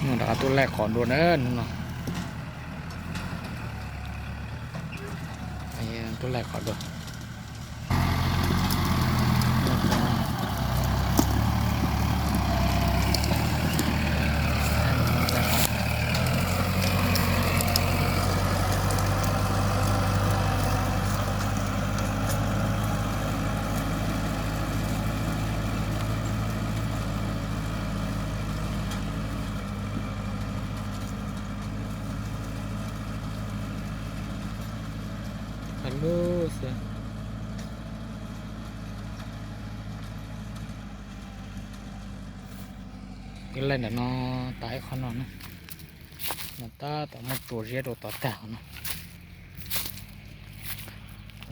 Rov qab tuaj laij qhov dua na hnub no. Tuaj laij qhov dua. Qab lug xwb. Twb laij ntawm no tas ib qho no na. No tab tom muab tsuas ziab rau tom tag no.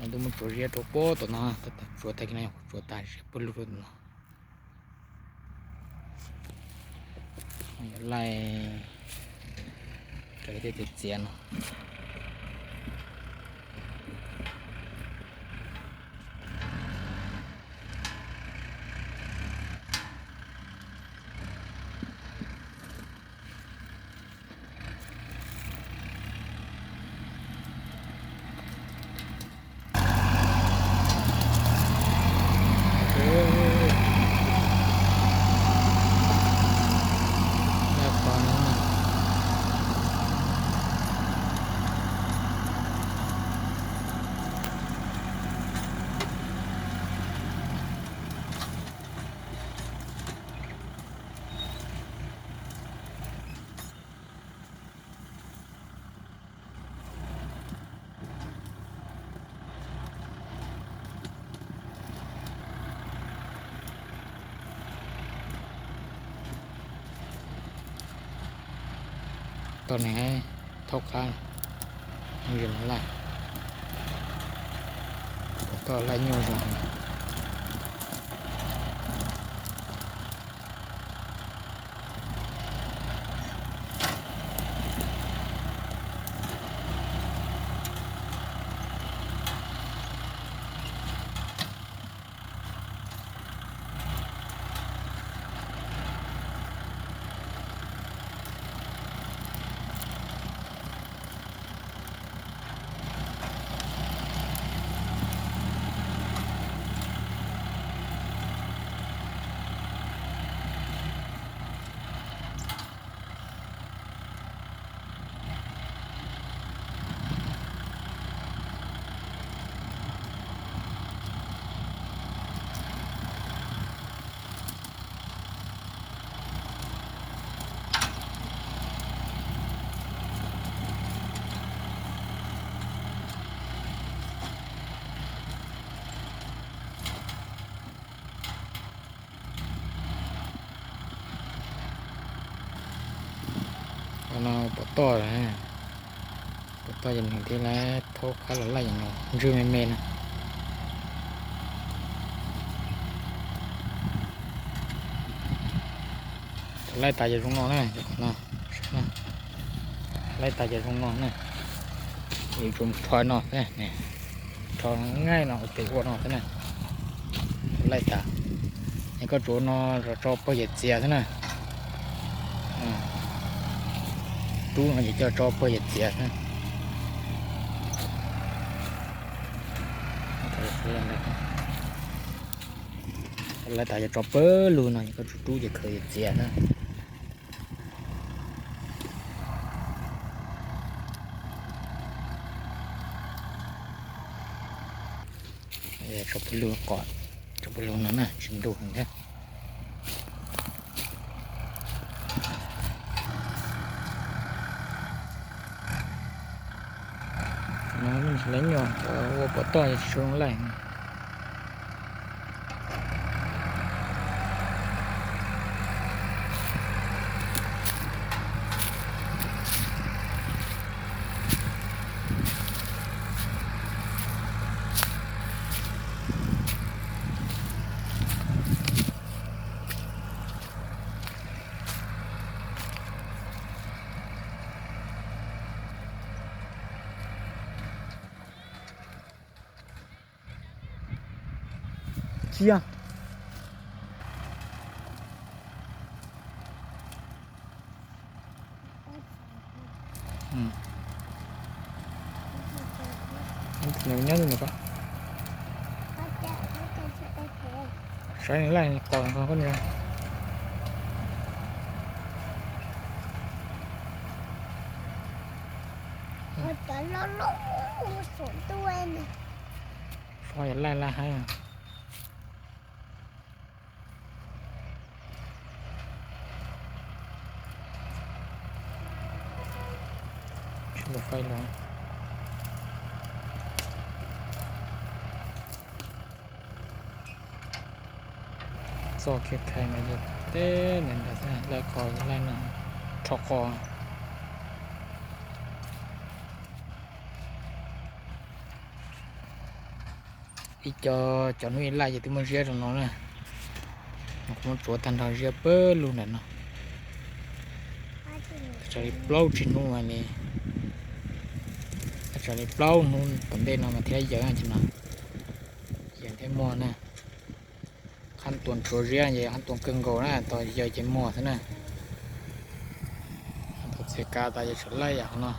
Twb muab tsuas ziab rau puag tom no, tsuas tag kis no yog tsuas tas ziab pawg lug rau tom no. Laij raws tej txiav txiav no. Tau ne, thaub qab, zoo laij, tau laij nyuaj zoo. No pov toj, pov toj ces nws thiaj li thaub qab los laij no ntswg me me na. Thaum laij tas ces zoo no na, no, laij tas ces zoo no na. Yuav tsum rho no, rho ngaij no ua pem ua no xwb na. Laij tas, es koj tsuav no tso pawg yawm txias xwb na. Rub no ces coj tso pawg yawm txias xwb. Laij tas yog tso pawg lug no es koj tsuav rub ces khaws yawm txias xwb. Tso pawg lug qom, tso pawg lug no na, tsis ntug thiab. No tsis laij nyuaj, ua pov toj tsis zoo laij. Tsis yog. Nws nyob ntawm ko. Saib nws laij qos ko. Yog laij laj haib. Tsis muaj faib los. Txoj kev khai no yog teb ntawd ntag, laij qos laij no, rho qos. Ib co, cov hnub ib laj ces twb muaj ziab rau no na. Kuv muab tsuav tag nrho ziab pawg lug ntawm no. Txog li plaub tsib hnub li, txog li plaub hnub tom ntej no mas thiaj yawm no, yawm thiaj muag na. Qhab tuas tsuav ziab ces qhab tuas kawg nkaus na, tos yawm ces muag xwb na. Tau txias kav tas yawm tsam laij yam hauv no.